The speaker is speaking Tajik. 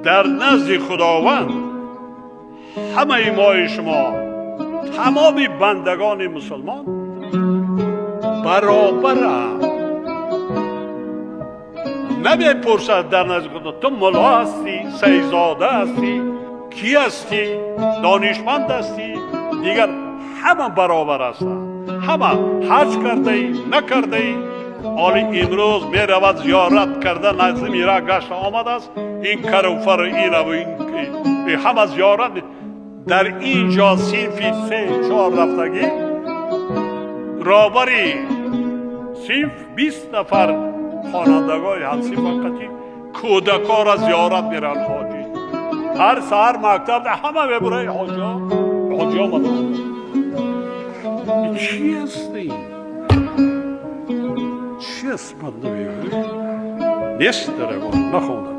Дар назди Худованд ҳамаи мои шумо, тамоми бандагони мусулмон баробаранд. Намепурсад дар назди Худо: ту мулло ҳастӣ, сайидзода ҳастӣ, кӣ ҳастӣ, донишманд ҳастӣ, дигар. Ҳама баробар ҳастанд, ҳама. Ҳаҷ кардаӣ, накардаӣ. Оли имрӯз меравад зиёрат карда, назди мира гашта омадааст. Ин каруфар, инаву ин ҳама зиёрат. Дар ин ҷо синфи се, чор рафтагӣ, роҳбари синф 20 нафар хонандагои ҳамсинф вақти кӯдакора зиёрат мераванд. Ҳоҷӣ ҳар саҳар мактаб ҳама мебураи, ҳоҷиҳо, ҳоҷи омаданд. Чӣ аст ин? Чӣ аст? Ман намегӯям, нест. Дарагон нахондам.